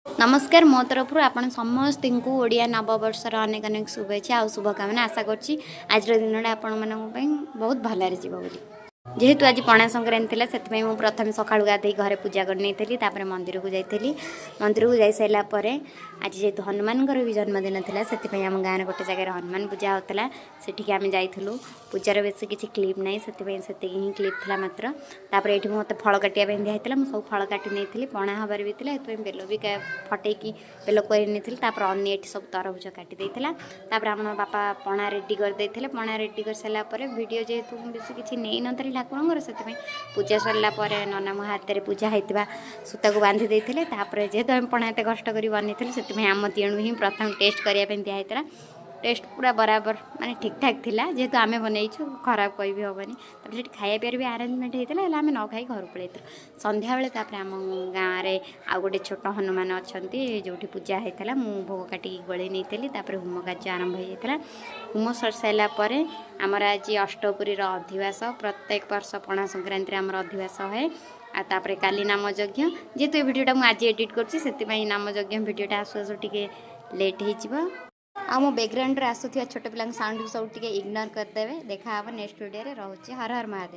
ନମସ୍କାର, ମୋ ତରଫରୁ ଆପଣ ସମସ୍ତଙ୍କୁ ଓଡ଼ିଆ ନବବର୍ଷର ଅନେକ ଅନେକ ଶୁଭେଚ୍ଛା ଆଉ ଶୁଭକାମନା। ଆଶା କରୁଛି ଆଜିର ଦିନଟା ଆପଣମାନଙ୍କ ପାଇଁ ବହୁତ ଭଲରେ ଯିବ ବୋଲି। ଯେହେତୁ ଆଜି ପଣା ସଂକ୍ରାନ୍ତି ଥିଲା, ସେଥିପାଇଁ ମୁଁ ପ୍ରଥମେ ସକାଳୁ ଗାଧୋଇ ଘରେ ପୂଜା କରିନେଇଥିଲି। ତାପରେ ମନ୍ଦିରକୁ ଯାଇଥିଲି। ମନ୍ଦିରକୁ ଯାଇସାରିଲା ପରେ ଆଜି ଯେହେତୁ ହନୁମାନଙ୍କର ବି ଜନ୍ମଦିନ ଥିଲା, ସେଥିପାଇଁ ଆମ ଗାଁରେ ଗୋଟେ ଜାଗାରେ ହନୁମାନ ପୂଜା ହେଉଥିଲା, ସେଠିକି ଆମେ ଯାଇଥିଲୁ। ପୂଜାର ବେଶୀ କିଛି କ୍ଲିପ୍ ନାହିଁ, ସେଥିପାଇଁ ସେତିକି ହିଁ କ୍ଲିପ୍ ଥିଲା ମାତ୍ର। ତାପରେ ଏଇଠି ମୋତେ ଫଳ କାଟିବା ପାଇଁ ଦିଆହେଇଥିଲା। ମୁଁ ସବୁ ଫଳ କାଟି ନେଇଥିଲି। ପଣା ହେବାର ବି ଥିଲା, ସେଥିପାଇଁ ବେଲ ବି ଫଟେଇକି ବେଲ କରି ନେଇଥିଲି। ତାପରେ ଅନ୍ୟ ଏଠି ସବୁ ତରଭୁଜ କାଟି ଦେଇଥିଲା। ତାପରେ ଆମ ବାପା ପଣା ରେଡ଼ି କରିଦେଇଥିଲେ। ପଣା ରେଡ଼ି କରିସାରିଲା ପରେ ଭିଡ଼ିଓ ଯେହେତୁ ମୁଁ ବେଶୀ କିଛି ନେଇନଥିଲି ଠାକୁରଙ୍କର, ସେଥିପାଇଁ ପୂଜା ସରିଲା ପରେ ନନା ମୋ ହାତରେ ପୂଜା ହେଇଥିବା ସୂତାକୁ ବାନ୍ଧି ଦେଇଥିଲେ। ତାପରେ ଯେହେତୁ ଆମେ ପଣା ଏତେ କଷ୍ଟ କରି ବନେଇଥିଲୁ, ସେଥିପାଇଁ ଆମ ତିଣୁ ହିଁ ପ୍ରଥମେ ଟେଷ୍ଟ କରିବା ପାଇଁ ଦିଆହେଇଥିଲା। ଟେଷ୍ଟ ପୁରା ବରାବର, ମାନେ ଠିକ୍ଠାକ୍ ଥିଲା। ଯେହେତୁ ଆମେ ବନେଇଛୁ, ଖରାପ କହିବି ହେବନି। ତାପରେ ସେଠି ଖାଇବା ପିଇବାର ବି ଆରେଞ୍ଜମେଣ୍ଟ ହେଇଥିଲା, ହେଲେ ଆମେ ନ ଖାଇ ଘରକୁ ପଳେଇଥିଲୁ ସନ୍ଧ୍ୟାବେଳେ। ତାପରେ ଆମ ଗାଁରେ ଆଉ ଗୋଟେ ଛୋଟ ହନୁମାନ ଅଛନ୍ତି, ଯେଉଁଠି ପୂଜା ହେଇଥିଲା। ମୁଁ ଭୋଗ କାଟିକି ଗୋଳେଇ ନେଇଥିଲି। ତାପରେ ହୋମ କାର୍ଯ୍ୟ ଆରମ୍ଭ ହେଇଯାଇଥିଲା। ହୋମ ସରିସାରିଲା ପରେ ଆମର ଆଜି ଅଷ୍ଟପୁରୀର ଅଧିବାସ। ପ୍ରତ୍ୟେକ ବର୍ଷ ପଣା ସଂକ୍ରାନ୍ତିରେ ଆମର ଅଧିବାସ ହୁଏ। ଆଉ ତାପରେ କାଲି ନାମଯଜ୍ଞ। ଯେହେତୁ ଏ ଭିଡ଼ିଓଟା ମୁଁ ଆଜି ଏଡ଼ିଟ୍ କରୁଛି, ସେଥିପାଇଁ ନାମଯଜ୍ଞ ଭିଡ଼ିଓଟା ଆସୁ ଆସୁ ଟିକେ ଲେଟ୍ ହେଇଯିବ। ଆଉ ମୋ ବ୍ୟାକ୍ଗ୍ରାଉଣ୍ଡରେ ଆସୁଥିବା ଛୋଟ ପିଲାଙ୍କ ସାଉଣ୍ଡକୁ ସବୁ ଟିକେ ଇଗ୍ନୋର କରିଦେବେ। ଦେଖା ହେବ ନେକ୍ସଟ ଭିଡ଼ିଓରେ। ରହୁଛି। ହର ହର ମହାଦେବ।